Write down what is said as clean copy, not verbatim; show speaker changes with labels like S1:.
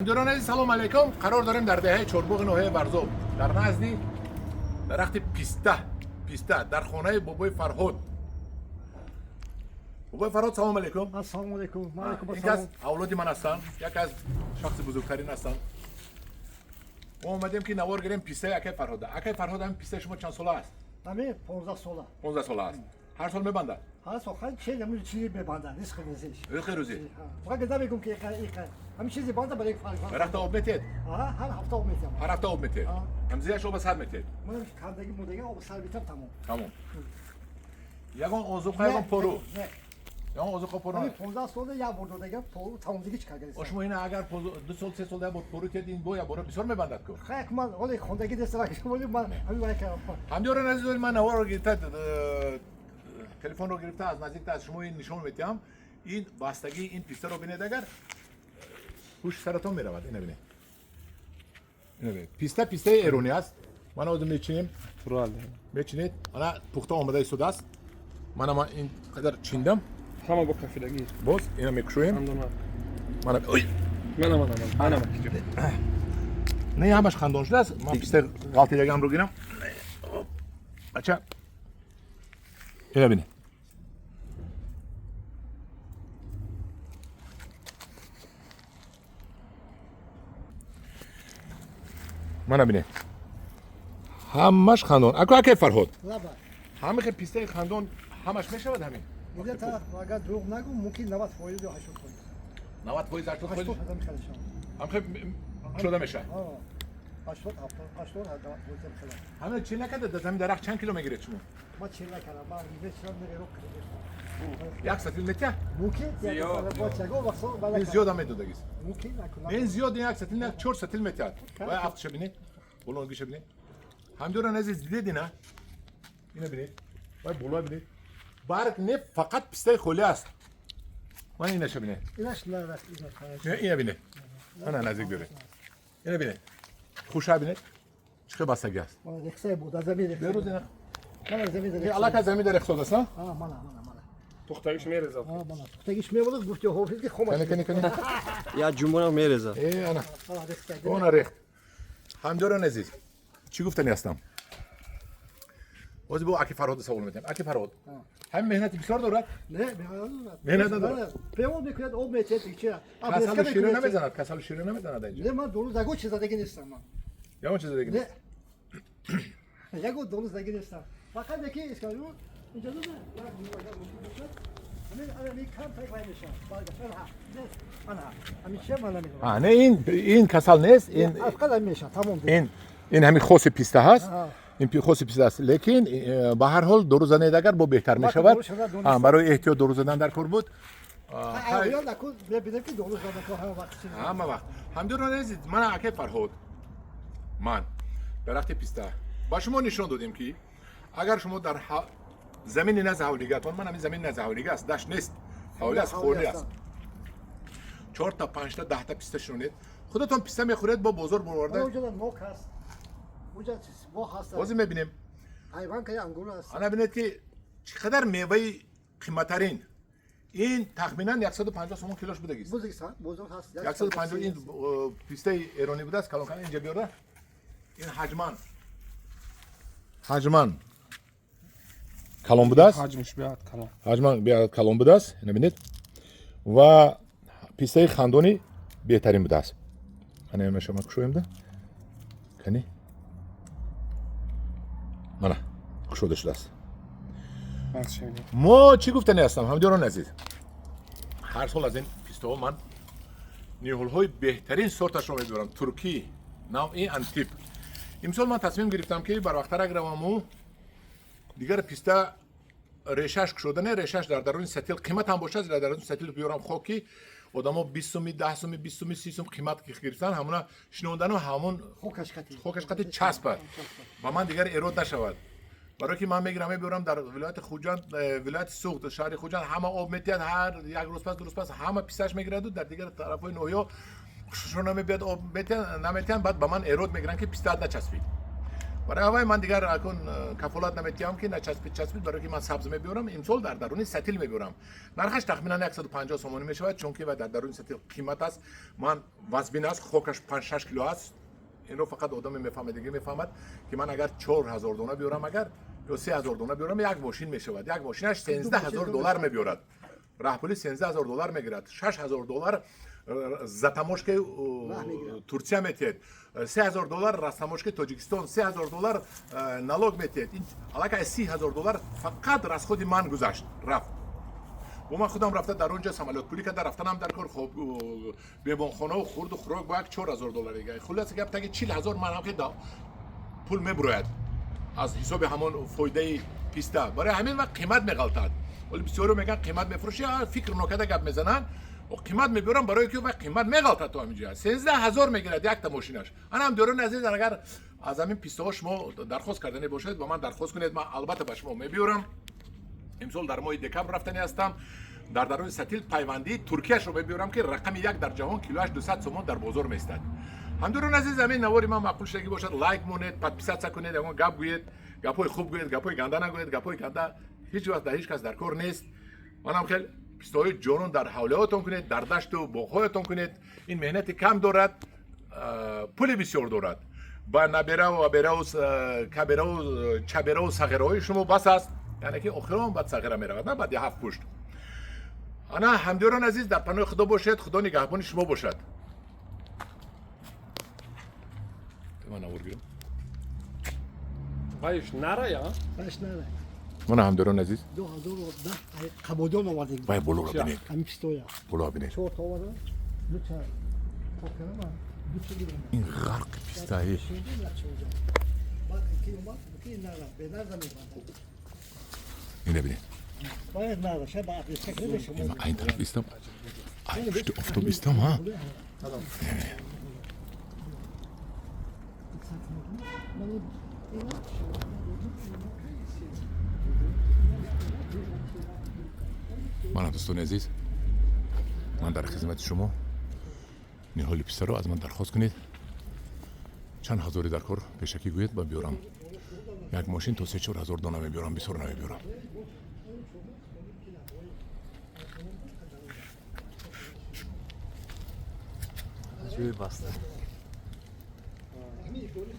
S1: Ҳамдиёрон азиз, салом алейкум. Қарор дорем дар деҳаи Чорбоғи ноҳияи Варзоб, дар назди дарахти писта, писта дар хонаи бобои Фарҳод. Бобои Фарҳод, салом алейкум.
S2: Ассалому алейкум. Ва алейкум
S1: Ин кас
S2: ассалом.
S1: Авлоди ман ҳастанд, як аз шахси бузургтарин ҳастанд. Мо омадем ки навор гирем пистаи акай Фарҳода. Акай Фарҳод, ҳамин пистаи шумо чанд сола аст?
S2: Ҳамин 15 сола.
S1: 15 сола аст. Ҳар сол мебандад?
S2: Ҳар сол хай чиз ҳамин чизи мебандад, ризқи рӯзиш.
S1: Ризқи рӯзӣ.
S2: Фақат намегӯм ки иқа иқа. Ҳамин чизи банда барои фарзанд.
S1: Дарахта об метиҳед?
S2: Ҳар ҳафта об метиҳам.
S1: Ҳар ҳафта об метиҳед? Ҳамзияш оба сар метиҳед?
S2: Ман кандагӣ мудага об сар метиҳам, тамом.
S1: Тамом. Ягон озуқа, ягон пору?
S2: Не.
S1: Ягон озуқа, пору?
S2: Ҳамин 15 сола як бор додагам, пору тамом, дига чӣ карда?
S1: Шумо ина агар 2 сол, 3 сол як бор пору тиҳед, ин бо як бора бисёр мебандад ку.
S2: Хай ман ҳоле хондагӣ нестам, ман ҳамин вай кардам.
S1: Ҳамдиёрон азиз, ман наворро гирифта, телефонро гирифта, аз наздикта аз шумо ин нишон метиҳам. Ин бастагии ин пистаро бинед, агар ҳуши саратон меравад. Ина бинед, ина бинед, писта пистаи эронӣ аст. Ман ҳозир мечинем, мечинед. Ана пухта омода истодааст. Мана ман ин қадар чиндам.
S3: Ҳама бо кафидагӣ.
S1: Боз ина мекушоем. Мана, ой.
S3: Мана, мана, мана, мана.
S1: Не, ҳамаш хандон шудааст. Ман пистаи ғалтидагамро гирам, бача. Ина бинед. Мана бинед, ҳамаш хандон. Аку, акай Фарҳод, ҳама хел пистаи хандон ҳамаш мешавад ҳамин?
S2: Агар дурӯғ нагӯ, мумкин 90% ё 80%.
S1: 90%, 80%.
S2: 80 ҳам хеле шавад.
S1: Ҳам хел шуда мешавад.
S2: 80, 70, 80, 90% ҳам хеле.
S1: Ҳамин чӣ накарда, дар ҳамин дарахт чанд кило мегиред шумо?
S2: Ман чӣ накардам, ман мечинам, меро.
S1: Як сатил метиҳад?
S2: Мумкин.
S1: Ин зиёдам медодагист.
S2: Мумкин.
S1: Ин зиёд, ин як сатил, чор сатил метиҳад. Вай афтиша бинед, болонгиша бинед. Ҳамдиёрон азиз, дидед? Ина, ина бинед, вай боло бинед, барг не, фақат пистаи холӣ аст. Ман инаша бинед, ина бинед, ана наздик биёред, ина бинед, хуша бинед, чӣ хел бастагӣ аст. Берӯз ина аллакай замин дар рехсод аст.
S3: Пухтагиш мерезад.
S2: Пухтагиш мемонад, гуфти ҳофиз ки хомаш.
S1: Кани, кани, кани.
S4: Я ҷумбонам мерезад.
S1: Э, ана она рехт. Ҳамдиёрон азиз, чӣ гуфтани ҳастам? Ҳозир бо аки Фарҳода савол метиҳам. Аки Фарҳод, ҳамин меҳнати бисёр дорад?
S2: Не,
S1: меҳнат надорад.
S2: Певон мекунад, об метиҳад, чира.
S1: Касалу шире намезанад, касалу шире намезанад инҷа?
S2: Не, ман дору ягон чиз задагӣ нестам ман.
S1: Ягон чиз задагӣ нест?
S2: Ягон дору задагӣ нестам. Фақат яки искажу, инҷа дуда, як агар мумкин бошад, ҳамин ана кам так вай мешавад. Ана, ҳамин чия ман намедонам.
S1: Не, ин касал нест, ин
S2: фақат ҳамин мешавад, тамом.
S1: Ин ҳамин хоси писта ҳаст. Ин хоси писта аст, лекин ба ҳар ҳол дору занед, агар бо беҳтар мешавад. Барои эҳтиёт дору задан дар кор буд. Ҳама вақт. Ҳамдиёрон азиз, мана акай Фарҳод, ман дарахти писта ба шумо нишон додем, ки агар шумо дар замини назди ҳавлигатон, ман ҳамин замини назди ҳавлига аст, дашт нест, ҳавли аст, холӣ аст, чорта, панҷта, 10та писта шинонед, худатон писта мехӯред, бо бозор бурварда. Ҳозир мебинем. Ана бинед, ки чӣ қадар меваи қиматтарин. Ин тахминан 150 сомон килош будагист, 150. Ин пистаи эронӣ будааст, калонкан. Инҷа биёрда, ин ҳаҷман калон будааст.
S3: Ҳаҷмиш биёд калон.
S1: Ҳаҷман биёд калон будааст, ина бинед, ва пистаи хандони беҳтарин будааст. Ана имаша ма кушоемда, кани, мана кушода шудааст. Мо чӣ гуфтани ҳастам, ҳамдиёрон азиз? Ҳар сол аз ин пистаҳо ман ниҳолҳои беҳтарин сорташро мебарам, туркӣ, навъи Антип. Имсол ман тасмим гирифтам, ки барвақттарак раваму дигар писта решаш кушода, не, решаш дар даруни сатил, қимат ҳам бошад, дар даруни сатил биёрам хок, ки одамо 20 суми, 10 суми, 20 суми, 30 сум қимат гирифтан, ҳамуна шинондану ҳамун хокаш қати часпад, ба ман дигар эрод нашавад. Барое ки ман мегирам, мебиёрам дар вилояти Хуҷанд, вилояти Суғд, шаҳри Хуҷанд, ҳама об метиҳад, ҳар як рӯз пас, 2 рӯз пас ҳама пистааш мегираду, дар дигар тарафҳои ноҳиё хушшон намебиёд, об наметиҳанд, баъд ба ман эрод мегиранд, ки пистаат начаспид. Барои ҳавай ман дигар акун кафолат наметиҳам ки начаспид часпид, барои ки ман сабз мебиёрам. Имсол дар даруни сатил мебиёрам. Нархаш тахминан 150 сомонӣ мешавад, чунки ва дар даруни сатил қимат аст. Ман вазбин аст, хокаш 5-6 кило аст. Инро фақат одаме мефаҳмад, дига мефаҳмад ки ман агар 4000 дона биёрам, агар ё 3000 дона биёрам, як мошин мешавад. Як мошинаш 13 000 доллар мебиёрад. Раҳпули 13 000 доллар мегирад. 6000 доллар за таможкаи Турсия метиҳед, 3000 доллар растаможкаи Тоҷикистон, 3000 доллар налог метиҳед. Ин аллакай 30 000 доллар фақат расходи ман гузашт, рафт. Бо ман худам рафта дар он ҷо самолётпулӣ карда рафтанам дар кор, хоб, меҳмонхонаву хурду хӯрок бо як 4000 доллар дига. Хулоса гап, таги 40 000 ман ҳам ки пул мебурояд аз ҳисоби ҳамон фоидаи писта. Барои ҳамин вақт қимат меғалтад. Вале бисёриҳо мегӯянд, қимат мефурӯшӣ, фикр нокарда гап мезананд. Қимат мебиёрам, барои ки вай қимат меғалтад. То ҳаминҷа 13 000 мегирад якта мошинаш. Ана, ҳамдиёрони азиз, агар аз ҳамин пистаҳо шумо дархост кардане бошед, ба ман дархост кунед, ман албатта ба шумо мебиёрам. Имсол дар моҳи декабр рафтанӣ ҳастам. Дар даруни сатил пайвандии Туркияшро мебиёрам, ки рақами як дар ҷаҳон, килоаш 200 сомон дар бозор меистад. Ҳамдиёрони азиз, ҳамин навори ман маъқул шудагӣ бошад, лайк монед, подписаться кунед, ягон гап гӯед, гапҳои хуб гӯед, гапҳои ганда нагӯед. Гапҳои ганда ҳеҷ вақт дар ҳеҷ кас дар кор нест. Манам хел пистаҳои ҷонон дар ҳавлиҳоятон кунед, дар дашту боғҳоятон кунед. Ин меҳнати кам дорад, пули бисёр дорад. Ба набераву абераву кабераву чабераву сағираҳои шумо бас аст, яъне ки охирон баъд сағира меравад, на баъди ҳафт пушт. Ана, ҳамдиёрон азиз, дар паноҳи Худо бошед, Худо нигаҳбони шумо бошад. Ман навор гирам.
S3: Вайш нара, я?
S2: Вайш нара.
S1: Мана, ҳамдиёрон азиз.
S2: 2010 Қабодиён овардем.
S1: Вай болоро бинед.
S2: Ҳамин пистоя.
S1: Болоро бинед.
S2: Чор та овардам. Ду та покарама, ду та гирам.
S1: Ин ғарқи пистаи.
S2: Баъд ки омад, ки нара, бенарда мебандад.
S1: Ина бинед.
S2: Бояд нара, ша ба африска кардем.
S1: Ман айн тараф истам, ай пушти офтоб истам, ҳа. Мана, дӯстони азиз, ман дар хизмати шумо. Ниҳоли пистаро аз ман дархост кунед, чанд ҳазори дар кор пешакӣ гӯед, ба биёрам. Як мошин то 3-4 ҳазор дона мебиёрам, бисёр намебиёрам.
S4: Ҷӯи баста.